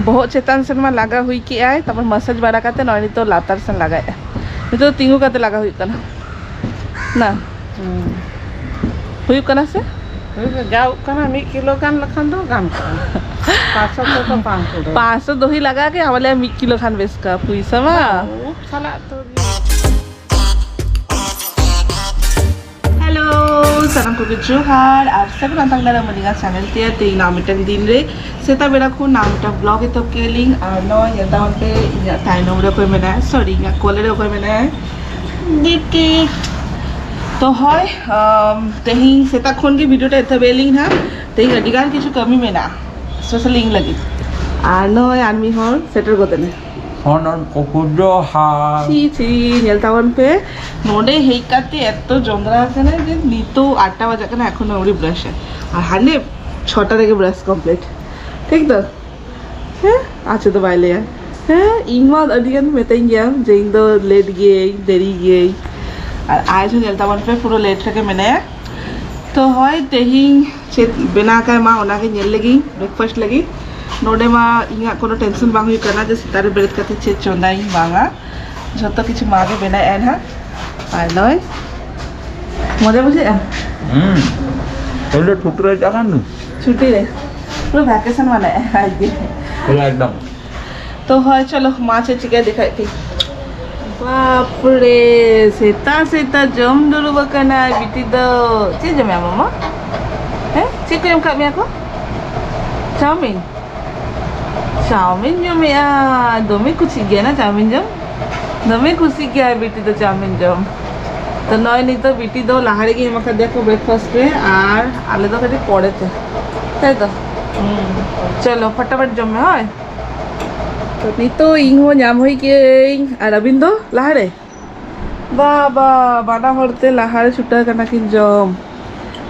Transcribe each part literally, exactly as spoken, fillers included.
ᱵᱚᱦᱚᱜ ᱪᱮᱛᱟᱱ ᱥᱮᱱ ᱢᱟ ᱞᱟᱜᱟ ᱦᱩᱭ ᱠᱮᱜᱼᱟᱭ, ᱛᱟᱨᱯᱚᱨ ᱢᱟᱥᱟᱡᱽ ᱵᱟᱲᱟ ᱠᱟᱛᱮ ᱱᱚᱜᱼᱚᱭ ᱱᱤᱛᱚᱜ ᱞᱟᱛᱟᱨ ᱥᱮᱱ ᱞᱟᱜᱟᱭᱮᱜᱼᱟ᱾ ᱱᱤᱛᱚᱜ ᱫᱚ ᱛᱤᱸᱜᱩ ᱠᱟᱛᱮ ᱞᱟᱜᱟ ᱦᱩᱭᱩᱜ ᱠᱟᱱᱟ᱾ ᱱᱟ ᱦᱩᱭᱩᱜ ᱠᱟᱱᱟ ᱥᱮ? ᱦᱩᱭᱩᱜ ᱜᱟᱣᱜ ᱠᱟᱱᱟ, ᱢᱤᱫ ᱠᱤᱞᱳ ᱜᱟᱱ ᱞᱮᱠᱷᱟᱱ ᱫᱚ ᱜᱟᱱ ᱠᱚᱜᱼᱟ᱾ ᱯᱟᱸᱪᱥᱚ ᱛᱮᱫᱚ ᱵᱟᱝ ᱠᱩᱲᱟᱹᱜᱼᱟ᱾ ᱯᱟᱸᱪᱥᱚ ᱫᱚᱦᱤ ᱞᱟᱜᱟᱜ ᱜᱮ, ᱟᱵᱚᱞᱮ ᱢᱤᱫ ᱠᱤᱞᱳ ᱠᱷᱟᱱ ᱵᱮᱥ ᱠᱟ ᱯᱩᱭᱥᱟᱹ ᱢᱟ᱾ ᱩᱵ ᱥᱟᱞᱟᱜ ᱛᱚ᱾ ᱦᱮᱞᱳ, ᱥᱟᱱᱟᱢ ᱠᱚᱜᱮ ᱡᱚᱦᱟᱨ ᱟᱨ ᱥᱟᱹᱜᱩᱱ ᱟᱛᱟᱝ ᱫᱟᱨᱟᱢ ᱟᱹᱞᱤᱧᱟᱜ ᱪᱮᱱᱮᱞ ᱛᱮ᱾ ᱛᱮᱦᱮᱧ ᱱᱟᱣᱟ ᱢᱤᱫᱴᱟᱝ ᱫᱤᱱ ᱨᱮ ᱥᱮᱛᱟᱜ ᱵᱮᱲᱟ ᱠᱷᱚᱱ ᱱᱟᱣᱟ ᱢᱤᱫᱴᱟᱝ ᱵᱞᱚᱜ ᱮᱛᱚᱦᱚᱵ ᱠᱮᱫ ᱞᱤᱧ᱾ ᱟᱨ ᱱᱚᱜᱼᱚᱭ ᱧᱮᱞ ᱛᱟᱵᱚᱱ ᱯᱮ, ᱤᱧᱟᱹᱜ ᱛᱟᱭᱱᱚᱢ ᱨᱮ ᱚᱠᱚᱭ ᱢᱮᱱᱟᱭᱟ, ᱥᱚᱨᱤ, ᱤᱧᱟᱹᱜ ᱠᱚᱞᱮ ᱨᱮ ᱚᱠᱚᱭ ᱢᱮᱱᱟᱭᱟ, ᱫᱤᱯᱤ᱾ ᱛᱚ ᱦᱳᱭ, ᱟᱢ, ᱛᱮᱦᱮᱧ ᱥᱮᱛᱟᱜ ᱠᱷᱚᱱ ᱜᱮ ᱵᱷᱤᱰᱤᱭᱳ ᱴᱟ ᱮᱛᱚᱦᱚᱵ ᱮᱫ ᱞᱤᱧ ᱦᱟᱸᱜ᱾ ᱛᱮᱦᱮᱧ ᱟᱹᱰᱤ ᱜᱟᱱ ᱠᱤᱪᱷᱩ ᱠᱟᱹᱢᱤ ᱢᱮᱱᱟᱜᱼᱟ, ᱥᱯᱮᱥᱟᱞᱤ ᱤᱧ ᱞᱟᱹᱜᱤᱫ᱾ ᱟᱨ ᱱᱚᱜᱼᱚᱭ ᱟᱨ ᱢᱤᱫ ᱦᱚᱲ ᱥᱮᱴᱮᱨ ᱜᱚᱫ ᱮᱱᱟᱭ᱾ ᱥᱟᱱᱟᱢ ᱠᱚᱜᱮ ᱡᱚᱦᱟᱨ᱾ ᱪᱷᱤ, ᱪᱷᱤ, ᱧᱮᱞ ᱛᱟᱵᱚᱱ ᱯᱮ, ᱱᱚᱰᱮ ᱦᱮᱡ ᱠᱟᱛᱮ ᱮᱛᱚ ᱡᱚᱸᱫᱽᱨᱟ ᱟᱠᱟᱱᱟ ᱡᱮ ᱱᱤᱛᱚᱜ ᱟᱴ ᱴᱟ ᱵᱟᱡᱟᱜ ᱠᱟᱱᱟ, ᱮᱠᱷᱚᱱᱳ ᱟᱹᱣᱨᱤ ᱵᱨᱟᱥᱟ᱾ ᱟᱨ ᱦᱟᱱᱮ ᱪᱷᱚ ᱴᱟ ᱨᱮᱜᱮ ᱵᱨᱟᱥ ᱠᱚᱢᱯᱞᱤᱴ, ᱴᱷᱤᱠ ᱛᱚ? ᱦᱮᱸ, ᱟᱨ ᱪᱮᱫ ᱫᱚ ᱵᱟᱭ ᱞᱟᱹᱭᱟ᱾ ᱦᱮᱸ, ᱤᱧ ᱢᱟ ᱟᱹᱰᱤ ᱜᱟᱱ ᱢᱤᱛᱟᱹᱧ ᱜᱮᱭᱟᱢ ᱡᱮ ᱤᱧ ᱫᱚ ᱞᱮᱴ ᱜᱤᱭᱟᱹᱧ, ᱫᱮᱨᱤ ᱜᱤᱭᱟᱹᱧ᱾ ᱟᱨ ᱟᱡ ᱦᱚᱸ ᱧᱮᱞ ᱛᱟᱵᱚᱱ ᱯᱮ, ᱯᱩᱨᱟᱹ ᱞᱮᱴ ᱨᱮᱜᱮ ᱢᱮᱱᱟᱭᱟ᱾ ᱛᱚ ᱦᱳᱭ, ᱛᱮᱦᱮᱧ ᱪᱮᱫ ᱵᱮᱱᱟᱣ ᱠᱟᱭ ᱢᱟ, ᱚᱱᱟᱜᱮ ᱧᱮᱞ ᱞᱟᱹᱜᱤᱫ, ᱵᱨᱮᱠᱯᱷᱟᱥᱴ ᱞᱟᱹᱜᱤᱫ᱾ ᱱᱚᱰᱮ ᱢᱟ ᱤᱧᱟᱹᱜ ᱠᱳᱱᱳ ᱴᱮᱱᱥᱚᱱ ᱵᱟᱝ ᱦᱩᱭᱩᱜ ᱠᱟᱱᱟ ᱡᱮ ᱥᱮᱛᱟᱜ ᱨᱮ ᱵᱮᱨᱮᱫ ᱠᱟᱛᱮ ᱪᱮᱫ ᱪᱚᱸᱫᱟᱭᱤᱧ ᱵᱟᱝᱟ, ᱡᱷᱚᱛᱚ ᱠᱤᱪᱷᱩ ᱢᱟ ᱜᱮ ᱵᱮᱱᱟᱣᱮᱫᱼᱟᱭ ᱱᱟᱦᱟᱜ᱾ ᱟᱨ ᱱᱚᱜᱼᱚᱭ ᱢᱚᱡᱟ ᱵᱩᱡᱷᱟᱹᱜᱼᱟ᱾ ᱦᱩᱸ᱾ ᱛᱟᱦᱞᱮ ᱪᱷᱩᱴᱤ ᱨᱮ ᱪᱟᱞᱟᱜ ᱠᱟᱱ ᱫᱚ? ᱪᱷᱩᱴᱤ ᱨᱮ᱾ ᱯᱩᱨᱟᱹ ᱵᱷᱮᱠᱮᱥᱚᱱ ᱢᱟᱱᱮ ᱟᱡ ᱜᱮ᱾ ᱯᱩᱨᱟᱹ ᱮᱠᱫᱚᱢ᱾ ᱛᱚ ᱦᱳᱭ, ᱪᱚᱞᱚ, ᱢᱟ ᱪᱮᱫ ᱪᱤᱠᱟᱹᱭ ᱫᱮᱠᱷᱟᱭ ᱯᱮ᱾ ᱵᱟᱯᱨᱮ, ᱥᱮᱛᱟ ᱥᱮᱛᱟ ᱡᱚᱢ ᱫᱩᱲᱩᱵ ᱟᱠᱟᱱᱟᱭ ᱵᱤᱴᱤ ᱫᱚ᱾ ᱪᱮᱫ ᱡᱚᱢᱮᱜᱼᱟ ᱢᱟᱢᱟ? ᱦᱮᱸ, ᱪᱮᱫ ᱠᱚ ᱮᱢ ᱠᱟᱜ ᱢᱮᱭᱟ ᱠᱚ? ᱪᱟᱣᱢᱤᱱ? ᱪᱟᱣᱢᱤᱱ ᱡᱚᱢᱮᱜᱼᱟ, ᱫᱚᱢᱮ ᱠᱩᱥᱤᱜ ᱜᱮᱭᱟ ᱱᱟ ᱪᱟᱣᱢᱤᱱ ᱡᱚᱢ, ᱫᱚᱢᱮ ᱠᱩᱥᱤᱜ ᱜᱮᱭᱟᱭ ᱵᱤᱴᱤ ᱫᱚ ᱪᱟᱣᱢᱤᱱ ᱡᱚᱢ᱾ ᱛᱚ ᱱᱚᱜᱼᱚᱭ ᱱᱤᱛᱚᱜ ᱵᱤᱴᱤ ᱫᱚ ᱞᱟᱦᱟ ᱨᱮᱜᱮ ᱮᱢ ᱟᱠᱟᱫᱮᱭᱟ ᱠᱚ ᱵᱨᱮᱠᱯᱷᱟᱥᱴ ᱨᱮ, ᱟᱨ ᱟᱞᱮ ᱫᱚ ᱠᱟᱹᱴᱤᱡ ᱯᱚᱨᱮ ᱛᱮ, ᱛᱟᱭ ᱛᱚ? ᱦᱩᱸ᱾ ᱪᱚᱞᱚ ᱯᱷᱟᱴᱟᱯᱷᱟᱴ ᱡᱚᱢ ᱢᱮ, ᱦᱳᱭ᱾ ᱛᱚ ᱱᱤᱛᱚᱜ ᱤᱧ ᱦᱚᱸ ᱧᱟᱢ ᱦᱩᱭ ᱠᱮᱜᱼᱟᱹᱧ, ᱟᱨ ᱟᱹᱵᱤᱱ ᱫᱚ ᱞᱟᱦᱟ ᱨᱮ? ᱵᱟᱵᱟ, ᱵᱟᱱᱟ ᱦᱚᱲ ᱛᱮ ᱞᱟᱦᱟ ᱨᱮ ᱪᱷᱩᱴᱟᱹᱣ ᱠᱟᱱᱟ ᱠᱤᱱ ᱡᱚᱢ᱾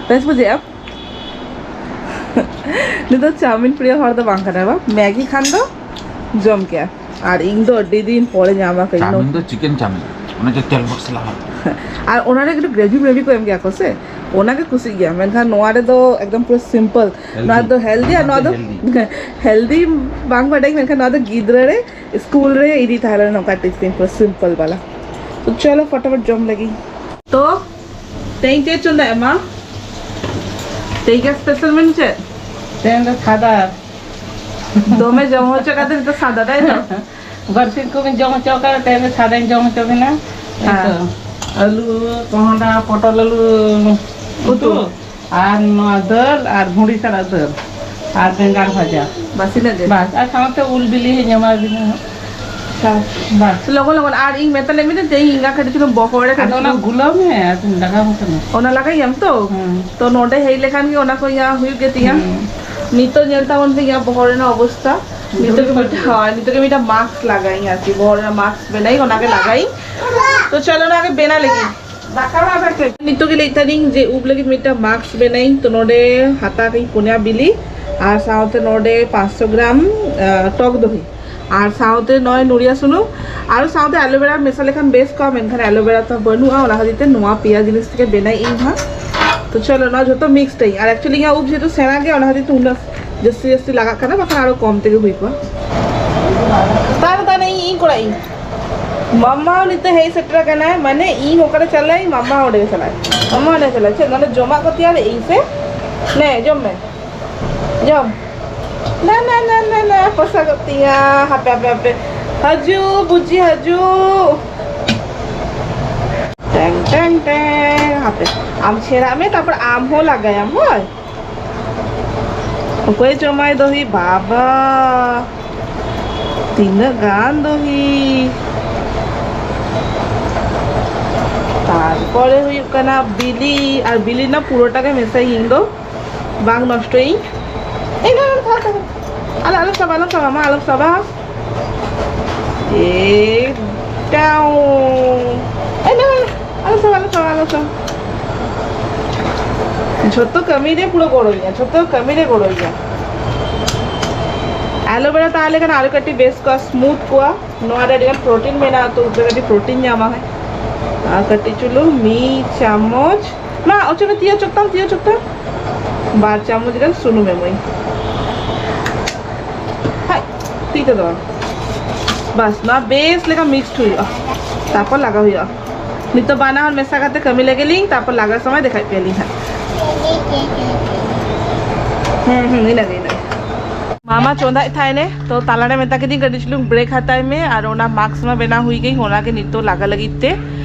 ᱵᱮᱥ ᱵᱩᱡᱷᱟᱹᱜᱼᱟ? ᱱᱤᱛᱚᱜ ᱪᱟᱣᱢᱤᱱ ᱯᱨᱤᱭᱚ ᱦᱚᱲ ᱫᱚ ᱵᱟᱝ ᱠᱟᱱᱟᱭ ᱵᱟ, ᱢᱮᱜᱤ ᱠᱷᱟᱱ ᱫᱚ ᱡᱚᱢ ᱠᱮᱭᱟ᱾ ᱟᱨ ᱤᱧ ᱫᱚ ᱟᱹᱰᱤ ᱫᱤᱱ ᱯᱚᱨᱮ ᱧᱟᱢ ᱟᱠᱟᱫᱟᱹᱧ᱾ ᱪᱟᱣᱢᱤᱱ ᱫᱚ ᱪᱤᱠᱮᱱ ᱪᱟᱣᱢᱤᱱ, ᱚᱱᱟ ᱡᱮ ᱛᱮᱞ ᱢᱚᱥᱞᱟ᱾ ᱟᱨ ᱚᱱᱟ ᱨᱮ ᱠᱟᱹᱴᱤᱡ ᱜᱨᱮᱵᱷᱤ ᱢᱮᱵᱷᱤ ᱠᱚ ᱮᱢ ᱜᱮᱭᱟ ᱠᱚ ᱥᱮ, ᱚᱱᱟᱜᱮ ᱠᱩᱥᱤᱜ ᱜᱮᱭᱟ, ᱢᱮᱱᱠᱷᱟᱱ ᱱᱚᱣᱟ ᱨᱮᱫᱚ ᱮᱠᱫᱚᱢ ᱯᱩᱨᱟᱹ ᱥᱤᱢᱯᱚᱞ᱾ ᱱᱚᱣᱟ ᱫᱚ ᱦᱮᱞᱫᱤ ᱟᱨ ᱱᱚᱣᱟ ᱫᱚ ᱦᱮᱞᱫᱤ ᱵᱟᱝ ᱵᱟᱰᱟᱭ, ᱢᱮᱱᱠᱷᱟᱱ ᱱᱚᱣᱟ ᱫᱚ ᱜᱤᱫᱽᱨᱟᱹ ᱨᱮ ᱥᱠᱩᱞ ᱨᱮ ᱤᱫᱤ ᱛᱟᱦᱮᱸ ᱞᱮᱱᱟ ᱱᱚᱝᱠᱟ ᱴᱤᱯᱷᱤᱱ, ᱯᱩᱨᱟᱹ ᱥᱤᱢᱯᱚᱞ ᱵᱟᱞᱟ᱾ ᱛᱚ ᱪᱚᱞᱚ ᱯᱷᱚᱴᱟᱯᱷᱚᱴ ᱡᱚᱢ ᱞᱟᱹᱜᱤᱫ᱾ ᱛᱚ ᱛᱮᱦᱮᱧ ᱪᱮᱫ ᱪᱚᱸᱫᱟᱭᱟ ᱢᱟ? ᱛᱮᱦᱮᱧ ᱜᱮ ᱥᱯᱮᱥᱟᱞ ᱢᱮᱱᱩ ᱪᱮᱫ? ᱛᱮᱦᱮᱧ ᱫᱚ ᱥᱟᱫᱟ᱾ ᱫᱚᱢᱮ ᱡᱚᱢ ᱦᱚᱪᱚ ᱠᱟᱛᱮ ᱱᱤᱛᱚᱜ ᱥᱟᱫᱟ, ᱛᱟᱭ ᱛᱚ? ᱵᱟᱨᱥᱤᱧ ᱠᱚ ᱵᱤᱱ ᱡᱚᱢ ᱦᱚᱪᱚ ᱠᱟᱫᱟ, ᱛᱮᱦᱮᱧ ᱫᱚ ᱥᱟᱫᱟᱧ ᱡᱚᱢ ᱦᱚᱪᱚ ᱵᱤᱱᱟ᱾ ᱦᱮᱸ᱾ ᱦᱮᱸ ᱛᱚ? ᱟᱹᱞᱩ, ᱠᱚᱦᱚᱸᱰᱟ, ᱯᱚᱴᱚᱞ ᱟᱹᱞᱩ ᱩᱛᱩ᱾ ᱩᱛᱩ᱾ ᱟᱨ ᱱᱚᱣᱟ ᱫᱟᱹᱞ ᱟᱨ ᱵᱷᱩᱸᱰᱤ ᱥᱟᱞᱟᱜ ᱫᱟᱹᱞ ᱟᱨ ᱵᱮᱸᱜᱟᱲ ᱵᱷᱟᱡᱟ᱾ ᱵᱟᱥ ᱤᱱᱟᱹᱜ ᱜᱮ? ᱵᱟᱥ, ᱟᱨ ᱥᱟᱶᱛᱮ ᱩᱞ ᱵᱤᱞᱤ ᱦᱚᱸᱧ ᱮᱢᱟ ᱵᱤᱱᱟ ᱦᱟᱸᱜ᱾ ᱟᱪᱪᱷᱟ᱾ ᱵᱟᱥ᱾ ᱞᱚᱜᱚᱱ ᱞᱚᱜᱚᱱ, ᱟᱨ ᱤᱧ ᱢᱮᱛᱟ ᱞᱮᱫ ᱢᱮᱫᱚ ᱡᱮ ᱤᱧ ᱮᱸᱜᱟ ᱠᱟᱹᱴᱤᱡ ᱪᱩᱞᱩᱝ ᱵᱚᱦᱚᱲ ᱨᱮ ᱟᱫᱚ ᱠᱟᱹᱴᱤᱡ ᱚᱱᱟ ᱪᱩᱞᱩᱝ ᱜᱩᱞᱟᱹᱣ ᱢᱮ, ᱟᱫᱚᱧ ᱞᱟᱜᱟᱣ ᱠᱟᱱᱟ᱾ ᱚᱱᱟ ᱞᱟᱜᱟᱭᱟᱢ ᱛᱚ? ᱦᱩᱸ᱾ ᱛᱚ ᱱᱚᱰᱮ ᱦᱮᱡ ᱞᱮᱠᱷᱟᱱ ᱜᱮ ᱚᱱᱟ ᱠᱚ ᱤᱧᱟᱹᱜ ᱦᱩᱭᱩᱜ ᱜᱮ ᱛᱤᱧᱟ᱾ ᱦᱩᱸ᱾ ᱱᱤᱛᱚᱜ ᱧᱮᱞ ᱛᱟᱵᱚᱱ ᱯᱮ ᱤᱧᱟᱹᱜ ᱵᱚᱦᱚᱲ ᱨᱮᱱᱟᱜ ᱚᱵᱚᱥᱛᱟ᱾ ᱱᱤᱛᱚᱜ ᱜᱮ ᱢᱤᱫᱴᱟᱝ, ᱦᱳᱭ, ᱱᱤᱛᱚᱜ ᱜᱮ ᱢᱤᱫᱴᱟᱝ ᱢᱟᱥᱠ ᱞᱟᱜᱟᱭᱤᱧ ᱟᱨᱠᱤ, ᱵᱚᱦᱚᱲ ᱨᱮᱱᱟᱜ ᱢᱟᱥᱠ ᱵᱮᱱᱟᱭᱤᱧ, ᱚᱱᱟᱜᱮ ᱞᱟᱜᱟᱭᱤᱧ᱾ ᱛᱚ ᱪᱚᱞᱚ ᱚᱱᱟᱜᱮ ᱵᱮᱱᱟ ᱞᱟᱹᱜᱤᱫ᱾ ᱱᱤᱛᱚᱜ ᱜᱮ ᱞᱟᱹᱭᱮᱫ ᱛᱟᱦᱮᱱᱤᱧ ᱡᱮ ᱩᱵ ᱞᱟᱹᱜᱤᱫ ᱢᱤᱫᱴᱟᱝ ᱢᱟᱥᱠ ᱵᱮᱱᱟᱭᱤᱧ᱾ ᱛᱚ ᱱᱚᱰᱮ ᱦᱟᱛᱟᱣ ᱠᱟᱹᱧ ᱯᱩᱱᱭᱟ ᱵᱤᱞᱤ ᱟᱨ ᱥᱟᱶᱛᱮ ᱱᱚᱰᱮ ᱯᱟᱸᱪᱥᱚ ᱜᱨᱟᱢ, ᱟᱸ, ᱴᱚᱠ ᱫᱚᱦᱤ ᱟᱨ ᱥᱟᱶᱛᱮ ᱱᱚᱜᱼᱚᱭ ᱱᱚᱲᱤᱭᱟ ᱥᱩᱱᱩᱢ ᱟᱨ ᱥᱟᱶᱛᱮ ᱟᱞᱳᱵᱮᱨᱟ ᱢᱮᱥᱟ ᱞᱮᱠᱷᱟᱱ ᱵᱮᱥ ᱠᱚᱜᱼᱟ, ᱢᱮᱱᱠᱷᱟᱱ ᱟᱞᱳᱵᱮᱨᱟ ᱛᱚ ᱵᱟᱹᱱᱩᱜᱼᱟ, ᱚᱱᱟ ᱠᱷᱟᱹᱛᱤᱨ ᱛᱮ ᱱᱚᱣᱟ ᱯᱮᱭᱟ ᱡᱤᱱᱤᱥ ᱛᱮᱜᱮ ᱵᱮᱱᱟᱭᱮᱫ ᱤᱧ ᱦᱟᱸᱜ᱾ ᱛᱚ ᱪᱚᱞᱚ ᱱᱚᱣᱟ ᱡᱷᱚᱛᱚ ᱢᱤᱠᱥ ᱴᱟᱭᱤᱧ᱾ ᱟᱨ actually ᱤᱧᱟᱹᱜ ᱩᱵ ᱡᱮᱦᱮᱛᱩ ᱥᱮᱬᱟ ᱜᱮᱭᱟ, ᱚᱱᱟ ᱠᱷᱟᱹᱛᱤᱨ ᱛᱮ ᱩᱱᱟᱹᱜ ᱡᱟᱹᱥᱛᱤ ᱡᱟᱹᱥᱛᱤ ᱞᱟᱜᱟᱜ ᱠᱟᱱᱟ, ᱵᱟᱠᱷᱟᱱ ᱟᱨᱚ ᱠᱚᱢ ᱛᱮᱜᱮ ᱦᱩᱭ ᱠᱚᱜᱼᱟ᱾ ᱛᱟᱨ ᱛᱟᱨ ᱤᱧ, ᱤᱧ ᱠᱚᱲᱟ ᱤᱧ᱾ ᱢᱟᱢᱟ ᱱᱤᱛᱚᱜ ᱦᱮᱡ ᱥᱮᱴᱮᱨ ᱟᱠᱟᱱᱟᱭ, ᱢᱟᱱᱮ ᱤᱧ ᱚᱠᱟᱨᱮ ᱪᱟᱞᱟᱜ ᱟᱹᱧ, ᱢᱟᱢᱟ ᱚᱸᱰᱮ ᱜᱮ ᱪᱟᱞᱟᱜ ᱟᱭ᱾ ᱢᱟᱢᱟ ᱚᱸᱰᱮ ᱜᱮ ᱪᱟᱞᱟᱜ ᱟᱭ᱾ ᱪᱮᱫ ᱱᱚᱰᱮ ᱡᱚᱢᱟᱜ ᱠᱚ ᱛᱮᱭᱟᱨᱮᱫ ᱤᱧ ᱥᱮ? ᱱᱮ, ᱡᱚᱢ ᱢᱮ᱾ ᱡᱚᱢ᱾ ᱱᱟ, ᱱᱟ, ᱱᱟ, ᱱᱟ, ᱱᱟ, ᱯᱚᱥᱟ ᱜᱚᱫ ᱛᱤᱧᱟ᱾ ᱦᱟᱯᱮ, ᱦᱟᱯᱮ, ᱦᱟᱯᱮ᱾ ᱦᱟᱡᱩ, ᱵᱩᱡᱤ, ᱦᱟᱡᱩ᱾ ᱴᱮᱝ, ᱴᱮᱝ, ᱴᱮᱝ᱾ ᱦᱟᱯᱮ᱾ ᱟᱢ ᱪᱷᱮᱲᱟᱜ ᱢᱮ, ᱛᱟᱨᱯᱚᱨ ᱟᱢ ᱦᱚᱸ ᱞᱟᱜᱟᱭᱟᱢ, ᱦᱳᱭ? ᱚᱠᱚᱭ ᱡᱚᱢᱟᱭ ᱫᱚᱦᱤ? ᱵᱟᱵᱟ, ᱛᱤᱱᱟᱹᱜ ᱜᱟᱱ ᱫᱚᱦᱤ! ᱛᱟᱨᱯᱚᱨᱮ ᱦᱩᱭᱩᱜ ᱠᱟᱱᱟ ᱵᱤᱞᱤ, ᱟᱨ ᱵᱤᱞᱤ ᱨᱮᱱᱟᱜ ᱯᱩᱨᱟᱹᱴᱟ ᱜᱮ ᱢᱮᱥᱟᱭ ᱤᱧ ᱫᱚ, ᱵᱟᱝ ᱱᱚᱥᱴᱚᱭᱤᱧ᱾ ᱮ, ᱱᱟ, ᱱᱟ, ᱛᱷᱟ, ᱛᱷᱟ, ᱛᱷᱟ᱾ ᱟᱞᱚ, ᱟᱞᱚᱢ ᱥᱟᱵᱟ, ᱟᱞᱚᱢ ᱥᱟᱵᱟ, ᱢᱟ, ᱟᱞᱚᱢ ᱥᱟᱵᱟ᱾ ᱮ, ᱰᱟᱣ᱾ ᱮ, ᱱᱟ, ᱱᱟ, ᱱᱟ᱾ ᱟᱞᱚᱢ ᱥᱟᱵᱟ, ᱟᱞᱚᱢ ᱥᱟᱵᱟ, ᱟᱞᱚᱢ ᱥᱟᱵᱟ᱾ ᱡᱷᱚᱛᱚ ᱠᱟᱹᱢᱤ ᱨᱮ ᱯᱩᱨᱟᱹ ᱜᱚᱲᱚᱭᱟ, ᱡᱷᱚᱛᱚ ᱠᱟᱹᱢᱤ ᱨᱮ ᱜᱚᱲᱚᱭᱟ᱾ ᱟᱞᱳᱵᱮᱨᱟ ᱛᱟᱦᱮᱸ ᱞᱮᱠᱷᱟᱱ ᱟᱨᱚ ᱠᱟᱹᱴᱤᱡ ᱵᱮᱥ ᱠᱚᱜᱼᱟ, ᱥᱢᱩᱛᱷ ᱠᱚᱜᱼᱟ᱾ ᱱᱚᱣᱟ ᱨᱮ ᱟᱹᱰᱤᱜᱟᱱ ᱯᱨᱳᱴᱤᱱ ᱢᱮᱱᱟᱜᱼᱟ, ᱛᱚ ᱩᱵ ᱨᱮ ᱠᱟᱹᱴᱤᱡ ᱯᱨᱳᱴᱤᱱ ᱧᱟᱢᱟ᱾ ᱟᱨ ᱠᱟᱹᱴᱤᱡ ᱪᱩᱞᱩᱝ ᱢᱤᱫ ᱪᱟᱢᱚᱪ ᱢᱟ, ᱚᱪᱚᱜ ᱢᱮ, ᱛᱤ ᱚᱪᱚᱜ ᱛᱟᱢ, ᱛᱤ ᱚᱪᱚᱜ ᱛᱟᱢ᱾ ᱵᱟᱨ ᱪᱟᱢᱚᱪ ᱜᱟᱱ ᱥᱩᱱᱩᱢ ᱮᱢᱟᱹᱧ᱾ ᱦᱟᱭ, ᱛᱤ ᱛᱮᱫᱚ ᱵᱟᱝ᱾ ᱵᱟᱥ, ᱱᱚᱣᱟ ᱵᱮᱥ ᱞᱮᱠᱟ ᱢᱤᱠᱥᱰ ᱦᱩᱭᱩᱜᱼᱟ, ᱛᱟᱨᱯᱚᱨ ᱞᱟᱜᱟᱣ ᱦᱩᱭᱩᱜᱼᱟ᱾ ᱱᱤᱛᱚᱜ ᱵᱟᱱᱟ ᱦᱚᱲ ᱢᱮᱥᱟ ᱠᱟᱛᱮ ᱠᱟᱹᱢᱤ ᱞᱮᱜᱮ ᱞᱤᱧ, ᱛᱟᱨᱯᱚᱨ ᱞᱟᱜᱟᱣ ᱥᱚᱢᱚᱭ ᱫᱮᱠᱷᱟᱭ ᱯᱮᱭᱟᱞᱤᱧ ᱦᱟᱸᱜ᱾ ᱦᱩᱸ, ᱦᱩᱸ, ᱤᱱᱟᱹᱜᱮ, ᱤᱱᱟᱹᱜᱮ᱾ ᱢᱟᱢᱟ ᱪᱚᱸᱫᱟᱭᱮᱫ ᱛᱟᱦᱮᱱᱮ, ᱛᱚ ᱛᱟᱞᱟᱨᱮ ᱢᱮᱛᱟ ᱠᱤᱫᱤᱧ ᱠᱟᱹᱴᱤᱡ ᱪᱩᱞᱩᱝ ᱵᱨᱮᱠ ᱦᱟᱛᱟᱣ ᱢᱮ, ᱟᱨ ᱚᱱᱟ ᱢᱟᱥᱠ ᱢᱟ ᱵᱮᱱᱟᱣ ᱦᱩᱭ ᱜᱮ, ᱚᱱᱟᱜᱮ ᱱᱤᱛᱚᱜ ᱞᱟᱜᱟ ᱞᱟᱹᱜᱤᱫ ᱛᱮ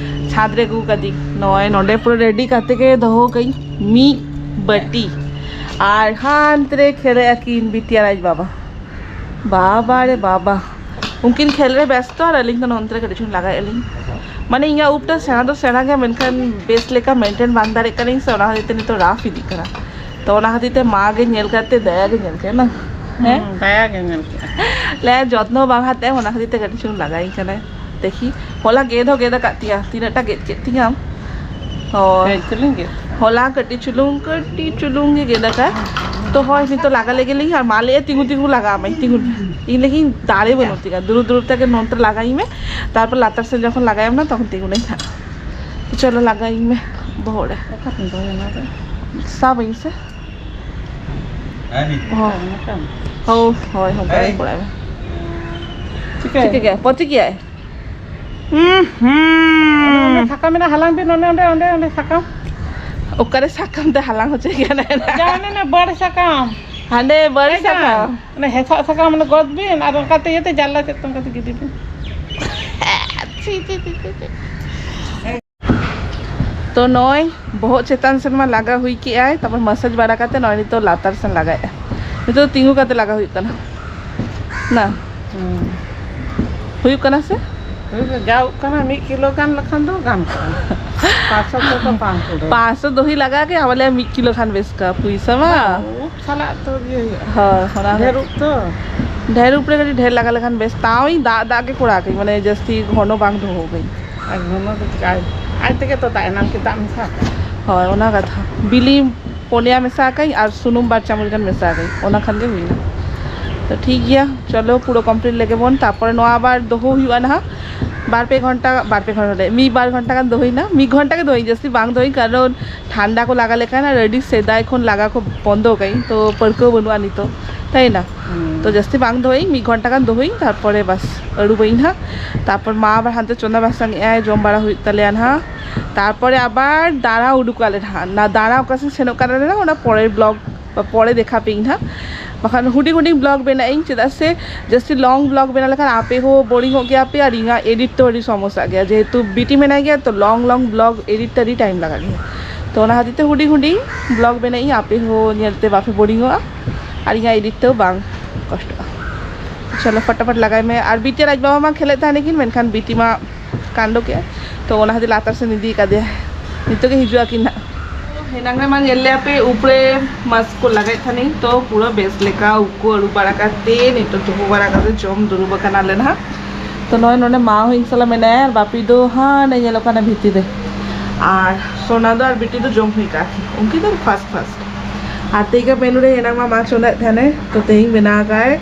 ᱪᱷᱟᱸᱫᱽ ᱨᱮ ᱟᱹᱜᱩ ᱠᱟᱫᱤᱧ᱾ ᱱᱚᱜᱼᱚᱭ ᱱᱚᱸᱰᱮ ᱯᱩᱨᱟᱹ ᱨᱮᱰᱤ ᱠᱟᱛᱮ ᱜᱮ ᱫᱚᱦᱚ ᱠᱟᱹᱧ ᱢᱤᱫ ᱵᱟᱹᱴᱤ, ᱟᱨ ᱦᱟᱱᱛᱮ ᱨᱮ ᱠᱷᱮᱞᱮᱜᱼᱟ ᱠᱤᱱ ᱵᱤᱴᱤ ᱟᱨ ᱟᱡ ᱵᱟᱵᱟ᱾ ᱵᱟᱵᱟ ᱨᱮ ᱵᱟᱵᱟ, ᱩᱱᱠᱤᱱ ᱠᱷᱮᱞ ᱨᱮ ᱵᱮᱥᱛᱚ ᱟᱨ ᱟᱹᱞᱤᱧ ᱫᱚ ᱱᱚᱱᱛᱮ ᱨᱮ ᱠᱟᱹᱴᱤᱡ ᱪᱩᱞᱩᱝ ᱞᱟᱜᱟᱭᱮᱫ ᱞᱤᱧ᱾ ᱢᱟᱱᱮ ᱤᱧᱟᱹᱜ ᱩᱵ ᱴᱟ ᱥᱮᱬᱟ ᱫᱚ ᱥᱮᱬᱟ ᱜᱮᱭᱟ, ᱢᱮᱱᱠᱷᱟᱱ ᱵᱮᱥ ᱞᱮᱠᱟ ᱢᱮᱱᱴᱮᱱ ᱵᱟᱝ ᱫᱟᱲᱮᱭᱟᱜ ᱠᱟᱱᱟᱧ ᱥᱮ, ᱚᱱᱟ ᱠᱷᱟᱹᱛᱤᱨ ᱛᱮ ᱱᱤᱛᱚᱜ ᱨᱟᱯᱷ ᱤᱫᱤᱜ ᱠᱟᱱᱟ᱾ ᱛᱚ ᱚᱱᱟ ᱠᱷᱟᱹᱛᱤᱨ ᱛᱮ ᱢᱟ ᱜᱮ ᱧᱮᱞ ᱠᱟᱛᱮ ᱫᱟᱭᱟ ᱜᱮ ᱧᱮᱞ ᱠᱮᱫ ᱱᱟ᱾ ᱦᱮᱸ? ᱦᱩᱸ, ᱫᱟᱭᱟ ᱜᱮ ᱧᱮᱞ ᱠᱮᱫ᱾ ᱞᱮ ᱡᱚᱛᱱᱚ ᱵᱟᱝ ᱦᱟᱛᱮ ᱚᱱᱟ ᱠᱷᱟᱹᱛᱤᱨ ᱛᱮ ᱠᱟᱹᱴᱤᱡ ᱪᱩᱞᱩᱝ ᱞᱟᱜᱟᱭᱤᱧ ᱠᱟᱱᱟᱭ᱾ ᱫᱮᱠᱷᱤ, ᱦᱚᱞᱟ ᱜᱮᱫ ᱦᱚᱸ ᱜᱮᱫ ᱟᱠᱟᱫ ᱛᱤᱧᱟ, ᱛᱤᱱᱟᱹᱜ ᱴᱟ ᱜᱮᱫ ᱠᱮᱫ ᱛᱤᱧᱟᱢ? ᱦᱳᱭ᱾ ᱠᱟᱹᱡ ᱪᱩᱞᱩᱝ ᱜᱮᱫ᱾ ᱦᱚᱞᱟ ᱠᱟᱹᱴᱤᱡ ᱪᱩᱞᱩᱝ, ᱠᱟᱹᱴᱤᱡ ᱪᱩᱞᱩᱝ ᱜᱮ ᱜᱮᱫ ᱟᱠᱟᱫ᱾ ᱛᱚ ᱦᱳᱭ, ᱱᱤᱛᱚᱜ ᱞᱟᱜᱟ ᱞᱮᱜᱮ ᱞᱤᱧ, ᱟᱨ ᱢᱟ ᱞᱟᱹᱭᱮᱫ ᱛᱤᱸᱜᱩ ᱛᱤᱸᱜᱩ ᱞᱟᱜᱟᱣ ᱢᱮ, ᱛᱤᱸᱜᱩ ᱢᱮ᱾ ᱤᱧ ᱞᱟᱹᱜᱤᱫ ᱫᱟᱲᱮ ᱵᱟᱹᱱᱩᱜ ᱛᱤᱧᱟ, ᱫᱩᱲᱩᱵ ᱫᱩᱲᱩᱵ ᱛᱮᱜᱮ ᱱᱚᱱᱛᱮ ᱞᱟᱜᱟᱭᱤᱧ ᱢᱮ, ᱛᱟᱨᱯᱚᱨ ᱞᱟᱛᱟᱨ ᱥᱮᱫ ᱡᱚᱠᱷᱚᱱ ᱞᱟᱜᱟᱭᱟᱢ ᱱᱟ, ᱛᱚᱠᱷᱚᱱ ᱛᱤᱸᱜᱩᱱᱟᱹᱧ ᱦᱟᱸᱜ᱾ ᱪᱚᱞᱚ ᱞᱟᱜᱟᱭᱤᱧ ᱢᱮ ᱵᱚᱦᱚᱜ ᱨᱮ᱾ ᱚᱠᱟᱛᱮᱢ ᱫᱚᱦᱚᱭᱟ ᱚᱱᱟ ᱫᱚ? ᱥᱟᱵᱟᱹᱧ ᱥᱮ? ᱦᱮᱸ, ᱱᱤᱛ᱾ ᱦᱚᱸ᱾ ᱚᱱᱠᱟ᱾ ᱦᱳᱭ, ᱦᱳᱭ, ᱚᱱᱠᱟ ᱜᱮ ᱦᱮᱸ᱾ ᱠᱚᱨᱟᱣ ᱢᱮ᱾ ᱪᱤᱠᱟᱹᱭ? ᱪᱤᱠᱟᱹ ᱜᱮ? ᱯᱚᱪᱤ ᱜᱮᱭᱟᱭ? ᱦᱩᱸ, ᱦᱩᱸ᱾ ᱚᱱᱮ ᱚᱸᱰᱮ ᱥᱟᱠᱟᱢ ᱢᱮᱱᱟᱜᱼᱟ, ᱦᱟᱞᱟᱝ ᱵᱤᱱ, ᱚᱱᱮ ᱚᱸᱰᱮ, ᱚᱸᱰᱮ, ᱚᱸᱰᱮ ᱥᱟᱠᱟᱢ᱾ ᱚᱠᱟᱨᱮ ᱥᱟᱠᱟᱢ ᱛᱮ ᱦᱟᱞᱟᱝ ᱦᱚᱪᱚᱭ ᱠᱟᱱᱟ? ᱡᱟ, ᱚᱱᱮ, ᱚᱱᱮ ᱵᱟᱹᱲ ᱥᱟᱠᱟᱢ᱾ ᱦᱟᱸᱰᱮ ᱵᱟᱹᱲ ᱮᱭ ᱡᱟ, ᱥᱟᱠᱟᱢ᱾ ᱚᱱᱮ ᱦᱮᱸᱥᱟᱜ ᱥᱟᱠᱟᱢ, ᱚᱱᱮ ᱜᱚᱫ ᱵᱤᱱ ᱟᱨ ᱚᱱᱠᱟᱛᱮ ᱤᱭᱟᱹᱛᱮ ᱡᱟᱱᱞᱟ ᱪᱮᱫ ᱛᱮ ᱚᱱᱠᱟᱛᱮ ᱜᱤᱰᱤ ᱵᱤᱱ᱾ ᱛᱚ ᱱᱚᱜᱼᱚᱭ ᱵᱚᱦᱚᱜ ᱪᱮᱛᱟᱱ ᱥᱮᱱ ᱢᱟ ᱞᱟᱜᱟ ᱦᱩᱭ ᱠᱮᱜᱼᱟᱭ, ᱛᱟᱨᱯᱚᱨ ᱢᱟᱥᱟᱡᱽ ᱵᱟᱲᱟ ᱠᱟᱛᱮ ᱱᱚᱜᱼᱚᱭ ᱱᱤᱛᱚᱜ ᱞᱟᱛᱟᱨ ᱥᱮᱱ ᱞᱟᱜᱟᱭᱮᱜᱼᱟ᱾ ᱱᱤᱛᱚᱜ ᱫᱚ ᱛᱤᱸᱜᱩ ᱠᱟᱛᱮ ᱞᱟᱜᱟ ᱦᱩᱭᱩᱜ ᱠᱟᱱᱟ ᱱᱟ᱾ ᱦᱩᱸ᱾ ᱦᱩᱭᱩᱜ ᱠᱟᱱᱟ ᱥᱮ? ᱦᱩᱭᱩᱜ ᱠᱟᱱᱟ, ᱡᱟᱣ ᱠᱟᱱᱟ ᱢᱤᱫ ᱠᱤᱞᱳ ᱜᱟᱱ ᱞᱮᱠᱷᱟᱱ ᱫᱚ ᱜᱟᱱ ᱠᱚᱜᱼᱟ᱾ ᱯᱟᱸᱪᱥᱚ ᱠᱚ ᱫᱚ ᱵᱟᱝ ᱠᱩᱲᱟᱹᱣ᱾ ᱯᱟᱸᱪᱥᱚ ᱫᱚᱦᱤ ᱞᱟᱜᱟ ᱜᱮ, ᱟᱵᱟᱨ ᱞᱟᱹᱭᱟ ᱢᱤᱫ ᱠᱤᱞᱳ ᱠᱷᱟᱱ ᱵᱮᱥ ᱠᱟ ᱯᱩᱭᱥᱟᱹ ᱢᱟ᱾ ᱵᱟᱝ, ᱩᱵ ᱥᱟᱞᱟᱜ ᱛᱚ ᱤᱭᱟᱹ ᱦᱩᱭᱩᱜᱼᱟ᱾ ᱦᱳᱭ, ᱚᱱᱟ ᱰᱷᱮᱨ ᱩᱵ ᱛᱚ᱾ ᱰᱷᱮᱨ ᱩᱵ ᱨᱮ ᱠᱟᱹᱴᱤᱡ ᱰᱷᱮᱨ ᱞᱟᱜᱟ ᱞᱮᱠᱷᱟᱱ ᱵᱮᱥ, ᱛᱟᱣ ᱤᱧ ᱫᱟᱜ ᱫᱟᱜ ᱜᱮ ᱠᱚᱲᱟ ᱠᱟᱹᱧ, ᱢᱟᱱᱮ ᱡᱟᱹᱥᱛᱤ ᱜᱷᱚᱱᱚ ᱵᱟᱝ ᱫᱚᱦᱚ ᱠᱟᱹᱧ᱾ ᱟᱨ ᱜᱷᱚᱱᱚ ᱫᱚ ᱪᱤᱠᱟᱹᱭ? ᱟᱡ ᱛᱮᱜᱮ ᱛᱚ ᱫᱟᱜ ᱮᱱᱟᱝ ᱠᱤ ᱫᱟᱜ ᱢᱮᱥᱟ ᱠᱟᱜᱼᱟ? ᱦᱳᱭ, ᱚᱱᱟ ᱠᱟᱛᱷᱟ᱾ ᱵᱤᱞᱤ ᱯᱚᱱᱭᱟ ᱢᱮᱥᱟ ᱟᱠᱟᱧ ᱟᱨ ᱥᱩᱱᱩᱢ ᱵᱟᱨ ᱪᱟᱢᱚᱪ ᱜᱟᱱ ᱢᱮᱥᱟ ᱟᱠᱟᱧ, ᱚᱱᱟ ᱠᱷᱟᱱ ᱜᱮ ᱦᱩᱭᱱᱟ᱾ ᱛᱚ ᱴᱷᱤᱠ ᱜᱮᱭᱟ, ᱪᱚᱞᱚ ᱯᱩᱨᱟᱹ ᱠᱚᱢᱯᱞᱤᱴ ᱞᱮᱜᱮ ᱵᱚᱱ, ᱛᱟᱨᱯᱚᱨᱮ ᱱᱚᱣᱟ ᱟᱵᱟᱨ ᱫᱚᱦᱚ ᱦᱩᱭᱩᱜᱼᱟ ᱱᱟᱦᱟᱜ᱾ ᱵᱟᱨ ᱯᱮ ᱜᱷᱚᱱᱴᱟ, ᱵᱟᱨ ᱯᱮ ᱜᱷᱚᱱᱴᱟ ᱞᱮ, ᱢᱤᱫ ᱵᱟᱨ ᱜᱷᱚᱱᱴᱟ ᱜᱟᱱ ᱫᱚᱦᱚᱭᱮᱱᱟ᱾ ᱢᱤᱫ ᱜᱷᱚᱱᱴᱟ ᱜᱮ ᱫᱚᱦᱚᱭᱟᱹᱧ, ᱡᱟᱹᱥᱛᱤ ᱵᱟᱝ ᱫᱚᱦᱚᱭᱟᱹᱧ, ᱠᱟᱨᱚᱱ ᱴᱷᱟᱱᱰᱟ ᱠᱚ ᱞᱟᱜᱟᱣ ᱞᱮᱠᱷᱟᱱ᱾ ᱟᱨ ᱟᱹᱰᱤ ᱥᱮᱫᱟᱭ ᱠᱷᱚᱱ ᱞᱟᱜᱟ ᱠᱚ ᱵᱚᱱᱫᱚ ᱟᱠᱟᱫᱟᱹᱧ, ᱛᱚ ᱯᱟᱹᱨᱠᱟᱹᱣ ᱵᱟᱹᱱᱩᱜᱼᱟ ᱱᱤᱛᱚᱜ, ᱛᱟᱭ ᱱᱟ? ᱦᱩᱸ᱾ ᱛᱚ ᱡᱟᱹᱥᱛᱤ ᱵᱟᱝ ᱫᱚᱦᱚᱭᱟᱹᱧ, ᱢᱤᱫ ᱜᱷᱚᱱᱴᱟ ᱜᱟᱱ ᱫᱚᱦᱚᱭᱟᱹᱧ, ᱛᱟᱨᱯᱚᱨᱮ ᱵᱟᱥ ᱟᱹᱨᱩᱵᱟᱹᱧ ᱱᱟᱦᱟᱜ᱾ ᱛᱟᱨᱯᱚᱨ ᱢᱟ ᱟᱵᱟᱨ ᱦᱟᱱᱛᱮ ᱪᱚᱸᱫᱟ ᱵᱟᱥᱟᱝ ᱮᱫᱟᱭ, ᱡᱚᱢ ᱵᱟᱲᱟ ᱦᱩᱭᱩᱜ ᱛᱟᱞᱮᱭᱟ ᱱᱟᱦᱟᱜ᱾ ᱛᱟᱨᱯᱚᱨᱮ ᱟᱵᱟᱨ ᱫᱟᱬᱟ ᱩᱰᱩᱠᱚᱜ ᱟᱞᱮ ᱱᱟᱦᱟᱜ᱾ ᱚᱱᱟ ᱫᱟᱬᱟ ᱚᱠᱟ ᱥᱮᱫ ᱥᱮᱱᱚᱜ ᱠᱟᱱᱟᱞᱮ ᱱᱟᱦᱟᱜ, ᱚᱱᱟ ᱯᱚᱨᱮᱨ ᱵᱞᱚᱜ ᱯᱚᱨᱮ ᱫᱮᱠᱷᱟ ᱯᱮ ᱤᱧ ᱦᱟᱸᱜ᱾ ᱵᱟᱠᱷᱟᱱ ᱦᱩᱰᱤᱧ ᱦᱩᱰᱤᱧ ᱵᱞᱚᱜ ᱵᱮᱱᱟᱜ ᱤᱧ, ᱪᱮᱫᱟᱜ ᱥᱮ ᱡᱟᱹᱥᱛᱤ ᱞᱚᱝ ᱵᱞᱚᱜ ᱵᱮᱱᱟᱣ ᱞᱮᱠᱷᱟᱱ ᱟᱯᱮ ᱦᱚᱸ ᱵᱳᱨᱤᱝᱚᱜ ᱜᱮᱭᱟ ᱯᱮ ᱟᱨ ᱤᱧᱟᱹᱜ ᱮᱰᱤᱴ ᱛᱮ ᱟᱹᱰᱤ ᱥᱚᱢᱚᱥᱥᱟᱜ ᱜᱮᱭᱟ, ᱡᱮᱦᱮᱛᱩ ᱵᱤᱴᱤ ᱢᱮᱱᱟᱭ ᱜᱮᱭᱟ, ᱛᱚ ᱞᱚᱝ ᱞᱚᱝ ᱵᱞᱚᱜ ᱮᱰᱤᱴ ᱛᱮ ᱟᱹᱰᱤ ᱴᱟᱭᱤᱢ ᱞᱟᱜᱟᱜ ᱜᱮᱭᱟ᱾ ᱛᱚ ᱚᱱᱟ ᱠᱷᱟᱹᱛᱤᱨ ᱛᱮ ᱦᱩᱰᱤᱧ ᱦᱩᱰᱤᱧ ᱵᱞᱚᱜ ᱵᱮᱱᱟᱜ ᱤᱧ, ᱟᱯᱮ ᱦᱚᱸ ᱧᱮᱞ ᱛᱮ ᱵᱟᱯᱮ ᱵᱳᱨᱤᱝᱚᱜᱼᱟ ᱟᱨ ᱤᱧᱟᱹᱜ ᱮᱰᱤᱴ ᱛᱮ ᱵᱟᱝ ᱠᱚᱥᱴᱚᱜᱼᱟ᱾ ᱪᱚᱞᱚ ᱯᱷᱚᱴᱟᱯᱷᱚᱴ ᱞᱟᱜᱟᱭ ᱢᱮ᱾ ᱟᱨ ᱵᱤᱴᱤ ᱟᱨ ᱟᱡ ᱵᱟᱵᱟ ᱢᱟ ᱠᱷᱮᱞᱮᱫ ᱛᱟᱦᱮᱱᱟᱠᱤᱱ, ᱢᱮᱱᱠᱷᱟᱱ ᱵᱤᱴᱤ ᱢᱟ ᱠᱟᱱᱰᱚ ᱠᱮᱜᱼᱟᱭ, ᱛᱚ ᱚᱱᱟ ᱠᱷᱟᱹᱛᱤᱨ ᱞᱟᱛᱟᱨ ᱥᱮᱱ ᱤᱫᱤ ᱠᱟᱫᱮᱭᱟ᱾ ᱱᱤᱛᱚᱜ ᱜᱮ ᱦᱤᱡᱩᱜ ᱟᱹᱠᱤᱱ ᱱᱟᱜ᱾ ᱮᱱᱟᱝ ᱨᱮ ᱢᱟ ᱧᱮᱞ ᱞᱮᱭᱟ ᱯᱮ, ᱩᱵ ᱨᱮ ᱢᱟᱥᱠ ᱠᱚ ᱞᱟᱜᱟᱭᱮᱫ ᱛᱟᱦᱮᱱᱤᱧ, ᱛᱚ ᱯᱩᱨᱟᱹ ᱵᱮᱥ ᱞᱮᱠᱟ ᱩᱵ ᱠᱚ ᱟᱹᱨᱩᱵ ᱵᱟᱲᱟ ᱠᱟᱛᱮ ᱱᱤᱛᱚᱜ ᱛᱩᱯᱩ ᱵᱟᱲᱟ ᱠᱟᱛᱮ ᱡᱚᱢ ᱫᱩᱲᱩᱵ ᱟᱠᱟᱱᱟᱞᱮ ᱱᱟᱦᱟᱜ᱾ ᱛᱚ ᱱᱚᱜᱼᱚᱭ ᱱᱚᱰᱮ ᱢᱟ ᱦᱚᱸ ᱤᱧ ᱥᱟᱞᱟᱜ ᱢᱮᱱᱟᱭᱟ ᱟᱨ ᱵᱟᱯᱤ ᱫᱚ ᱦᱟᱸᱰᱮ ᱧᱮᱞᱚᱜ ᱠᱟᱱᱟ ᱵᱷᱤᱛᱤᱨ ᱨᱮ᱾ ᱟᱨ ᱥᱳᱱᱟ ᱫᱚ ᱟᱨ ᱵᱤᱴᱤ ᱫᱚ ᱡᱚᱢ ᱦᱩᱭ ᱠᱟᱜᱼᱟ, ᱩᱱᱠᱤᱱ ᱫᱚ ᱯᱷᱟᱥᱴ ᱯᱷᱟᱥᱴ᱾ ᱟᱨ ᱛᱮᱦᱮᱧ ᱜᱮ ᱢᱮᱱᱩ ᱨᱮ ᱮᱱᱟᱝ ᱢᱟ ᱢᱟ ᱪᱚᱸᱫᱟᱭᱮᱫ ᱛᱟᱦᱮᱱᱮ, ᱛᱚ ᱛᱮᱦᱮᱧ ᱵᱮᱱᱟᱣ ᱠᱟᱜᱼᱟᱭ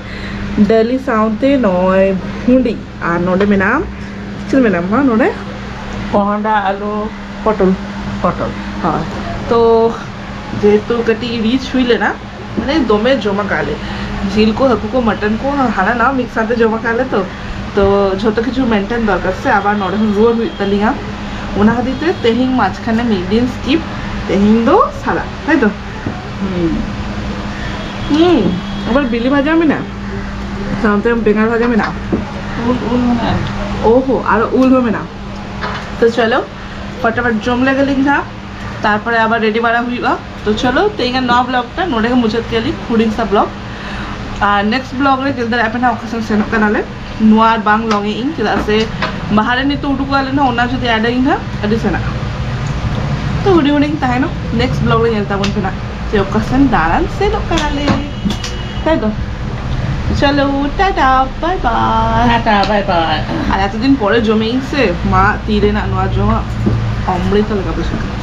ᱰᱟᱹᱞᱤ ᱥᱟᱶᱛᱮ ᱱᱚᱜᱼᱚᱭ ᱵᱷᱩᱸᱰᱤ᱾ ᱟᱨ ᱱᱚᱰᱮ ᱢᱮᱱᱟᱜᱼᱟ, ᱪᱮᱫ ᱢᱮᱱᱟᱜᱼᱟ ᱢᱟ ᱱᱚᱰᱮ? ᱠᱚᱦᱚᱸᱰᱟ, ᱟᱹᱞᱩ, ᱯᱚᱴᱚᱞ᱾ ᱯᱚᱴᱚᱞ᱾ ᱦᱳᱭ᱾ ᱛᱚ ᱡᱮᱦᱮᱛᱩ ᱠᱟᱹᱴᱤᱡ ᱨᱤᱪ ᱦᱩᱭ ᱞᱮᱱᱟ, ᱢᱟᱱᱮ ᱫᱚᱢᱮ ᱡᱚᱢ ᱟᱠᱟᱫ ᱞᱮ, ᱡᱤᱞ ᱠᱚ, ᱦᱟᱹᱠᱩ ᱠᱚ, ᱢᱟᱴᱚᱱ ᱠᱚ, ᱦᱟᱱᱟ ᱱᱟᱣᱟ ᱢᱤᱫ ᱥᱟᱶᱛᱮ ᱡᱚᱢ ᱟᱠᱟᱫ ᱞᱮ ᱛᱚ᱾ ᱛᱚ ᱡᱷᱚᱛᱚ ᱠᱤᱪᱷᱩ ᱢᱮᱱᱴᱮᱱ ᱫᱚᱨᱠᱟᱨ ᱥᱮ, ᱟᱵᱟᱨ ᱱᱚᱰᱮ ᱦᱚᱸ ᱨᱩᱣᱟᱹᱲ ᱦᱩᱭᱩᱜ ᱛᱟᱞᱤᱧᱟ᱾ ᱚᱱᱟ ᱠᱷᱟᱹᱛᱤᱨ ᱛᱮ ᱛᱮᱦᱮᱧ ᱢᱟᱡᱷᱠᱷᱟᱱᱮ ᱢᱤᱫ ᱫᱤᱱ ᱥᱠᱤᱯ, ᱛᱮᱦᱮᱧ ᱫᱚ ᱥᱟᱞᱟᱜ, ᱛᱟᱭ ᱛᱚ? ᱦᱩᱸ᱾ ᱦᱩᱸ, ᱟᱵᱟᱨ ᱵᱤᱞᱤ ᱵᱷᱟᱡᱟ ᱢᱮᱱᱟᱜᱼᱟ, ᱥᱟᱶᱛᱮ ᱵᱮᱸᱜᱟᱲ ᱵᱷᱟᱡᱟ ᱢᱮᱱᱟᱜᱼᱟ᱾ ᱩᱞ, ᱩᱞ ᱢᱮᱱᱟᱜᱼᱟ᱾ ᱳᱦᱳ, ᱟᱨ ᱩᱞ ᱦᱚᱸ ᱢᱮᱱᱟᱜᱼᱟ᱾ ᱛᱚ ᱪᱚᱞᱚ, ᱯᱷᱚᱴᱟᱯᱷᱚᱴ ᱡᱚᱢ ᱞᱮᱜᱮ ᱞᱤᱧ ᱦᱟᱸᱜ, ᱛᱟᱨᱯᱚᱨᱮ ᱟᱵᱟᱨ ᱨᱮᱰᱤ ᱵᱟᱲᱟ ᱦᱩᱭᱩᱜᱼᱟ᱾ ᱛᱚ ᱪᱚᱞᱚ, ᱛᱮᱦᱮᱧᱟᱜ ᱱᱚᱣᱟ ᱵᱞᱚᱜ ᱴᱟ ᱱᱚᱰᱮ ᱜᱮ ᱢᱩᱪᱟᱹᱫ ᱠᱮᱫ ᱞᱤᱧ, ᱦᱩᱰᱤᱧ ᱥᱟ ᱵᱞᱚᱜ᱾ ᱟᱨ ᱱᱮᱠᱥᱴ ᱵᱞᱚᱜ ᱨᱮ ᱧᱮᱞ ᱫᱟᱲᱮᱭᱟᱜ ᱯᱮ ᱱᱟᱦᱟᱜ ᱚᱠᱟ ᱥᱮᱱ ᱥᱮᱱᱚᱜ ᱠᱟᱱᱟᱞᱮ᱾ ᱱᱚᱣᱟ ᱵᱟᱝ ᱞᱚᱝ ᱮᱜ ᱤᱧ, ᱪᱮᱫᱟᱜ ᱥᱮ ᱵᱟᱦᱟᱨᱮ ᱱᱤᱛᱚᱜ ᱩᱰᱩᱠᱚᱜ ᱟᱞᱮ ᱱᱟᱦᱟᱜ, ᱚᱱᱟ ᱡᱩᱫᱤ ᱟᱰᱟᱭᱤᱧ ᱱᱟᱦᱟᱜ ᱟᱹᱰᱤ ᱥᱮᱱᱟᱜ᱾ ᱛᱚ ᱦᱩᱰᱤᱧ ᱦᱩᱰᱤᱧ ᱛᱟᱦᱮᱱᱟ, ᱱᱮᱠᱥᱴ ᱵᱞᱚᱜ ᱨᱮ ᱧᱮᱞ ᱛᱟᱵᱚᱱ ᱯᱮ ᱱᱟᱦᱟᱜ ᱡᱮ ᱚᱠᱟ ᱥᱮᱱ ᱫᱟᱬᱟᱱ ᱥᱮᱱᱚᱜ ᱠᱟᱱᱟᱞᱮ, ᱛᱟᱭ ᱛᱚ? ᱪᱚᱞᱚ, ᱴᱟᱴᱟ, ᱵᱟᱭ ᱵᱟᱭ᱾ ᱴᱟᱴᱟ, ᱵᱟᱭ ᱵᱟᱭ᱾ ᱟᱨ ᱮᱛᱚᱫᱤᱱ ᱯᱚᱨᱮ ᱡᱚᱢᱮᱜ ᱤᱧ ᱥᱮ, ᱢᱟ ᱛᱤ ᱨᱮᱱᱟᱜ ᱱᱚᱣᱟ ᱡᱚᱢᱟᱜ ᱚᱢᱨᱤᱛ ᱞᱮᱠᱟ ᱵᱩᱡᱷᱟᱹᱜ ᱠᱟᱱᱟ᱾